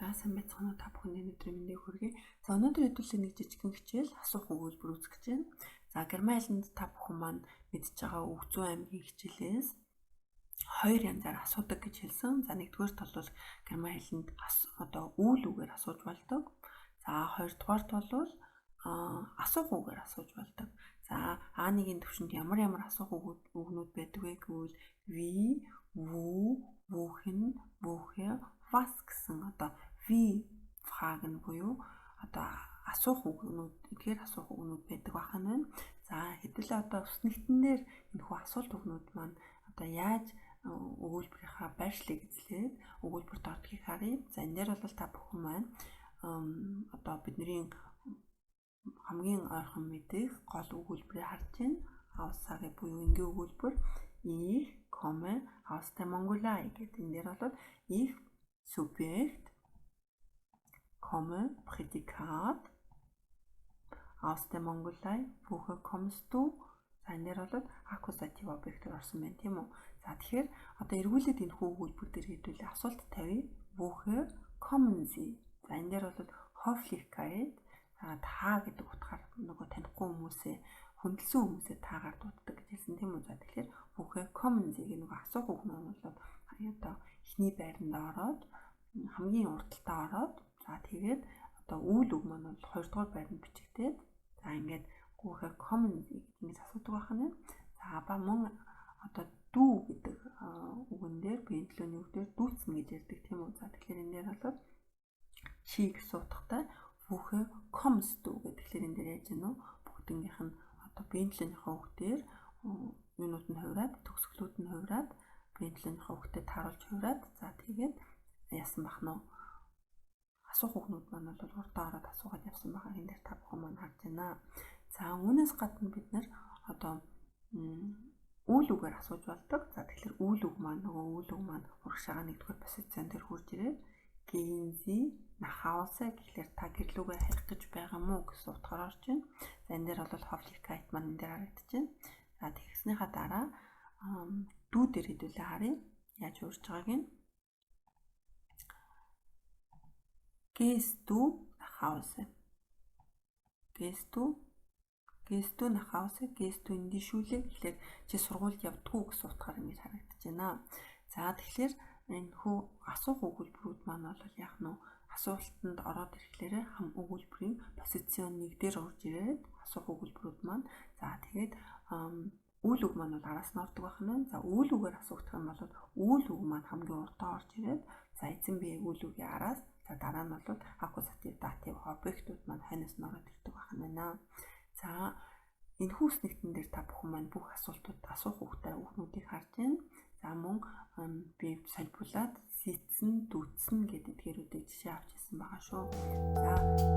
За, сайн байцгаана уу, та бүхэнд өнөөдрийн мэндийг хүргэе. За, өнөөдөр хэдүүлээ нэг жижигхэн хичээл асуух өгүүлбэр үзэх гэж байна. За, герман хэлэнд та бүхэн маань мэдж байгаа Үгзүү аймгийн хичээлээс хоёр янзаар асуудаг гэж хэлсэн. За, нэгдүгээрт бол герман хэлэнд одоо үйл үгээр асууж болдог. За, хоёрдугаарт бол асуух үгээр асууж болдог. За, А1-ийн төвшөнд ямар ямар асуух үгнүүд байдаг вэ гэвэл wie, wo, wohin, woher, was гэсэн одоо wie Fragen буюу одоо асуух үгнүүд, эдгээр асуух үгнүүд байдаг байх нь байна. За, хэдүүлээ одоо өснөгтөн дээр энэхүү асуулт үгнүүд маань одоо яаж өгүүлбэрийнхаа байршлыг эзлээд өгүүлбэрт ордгийг харъя. За, энэ дээр бол та бүхэн маань одоо бидний хамгийн ойрхон мэдэх гол өгүүлбэрийг харж байна. Aussage буюу энгийн өгүүлбэр Ich komme aus der Mongolei гэдэг. Энэ дээр бол ich Subjekt, komme Prädikat, aus der Mongolei, woher kommst du? За, энэ дээр бол Akkusativ объектээр орсон байна, тийм үү? За, тэгэхээр одоо эргүүлээд энэ хүү өгүүлбэр дээр хэдүүлээ асуулт тавья. Woher kommen Sie? За, энэ дээр бол Höflichkeit, та гэдэг утгаар нөгөө танихгүй хүмүүсээ, хүндэлсэн хүмүүсээ таагаар дууддаг гэж хэлсэн, тийм үү? За, тэгэхээр woher kommen Sie гэх нөгөө асуух үг маань бол одоо эхний байранд ороод, хамгийн урдталтаа ороод, за, тэгээд одоо үйл үг маань бол хоёрдугаар байранд бичигдээд, за, ингээд woher kommen Sie гэж ингэж асуудаг байх нь. За, ба мөн одоо du гэдэг үгэн дээр, биеийн төлөөний үг дээр duzen гэж ярьдаг, тийм үү? За, тэгэхээр энэ дээр бол чи гэсэн утгатай woher kommst du гэх. Тэгэхээр энэ дээр яаж гэнэ үү? Бүгднгийнх нь одоо биеийн төлөөнийхөө үг дээр юунууд нь хувираад, төгсгөлүүд нь хувираад, биеийн төлөөнийхөө үгтэй тааруулж хувираад, за, тэгээд яасан бах нь асуух үгнүүд маань бол урдаа ороод асуугаад явсан байгаа. Энэ дээр та бүхэн маань харж байна. За, үүнээс гадна бид нар одоо үйл үгээр асууж болдог. За, тэгэхээр үйл үг маань, нөгөө үйл үг маань урагшаага нэгдүгээр позицийн дээр хурж ирээд gehen Sie nach Hause гэхлээр та гэр лүүгээ харих гэж байгаа мó гэсэн утгаар орж байна. За, энэ дээр бол Höflichkeit маань энэ дээр харагдаж байна. За, тэгснийхаа дараа du дээр хэдүүлээ харъя. Яаж өөрчилж байгааг нь. Gehst du nach Hause? Gehst du? Gehst du nach Hause? Gehst du in die Schule гэхлээр чи сургуульд явдгүү гэсэн утгаар ингэж харагдаж байна. За, тэгэхээр энэ хүү асуух өгүүлбэрүүд маань бол яах нь асуултанд ороод ирэхлээр хам өгүүлбэрийн позицион нэг дээр орж ирээд асуух өгүүлбэрүүд маань, за, тэгээд үйл үг маань бол араас нь ордог байх нь. За, үйл үгээр асуугдах юм бол үйл үг маань хамгийн урдаа орж ирээд, за, эзэн бие үйл үгийн араас, за, дараа нь бол Akkusativ, Dativ объектууд маань хойноос нь ороод ирдэг байх нь байна. За, энэ хүүс нэгтэн дээр та бүхэн маань бүх асуултууд асуух үгтэй үгнүүдийг харж байна. За, мөн би солбуулаад sitzen, duzen гэдэг эдгээрүүдийг жишээ авч ирсэн байгаа шүү. За.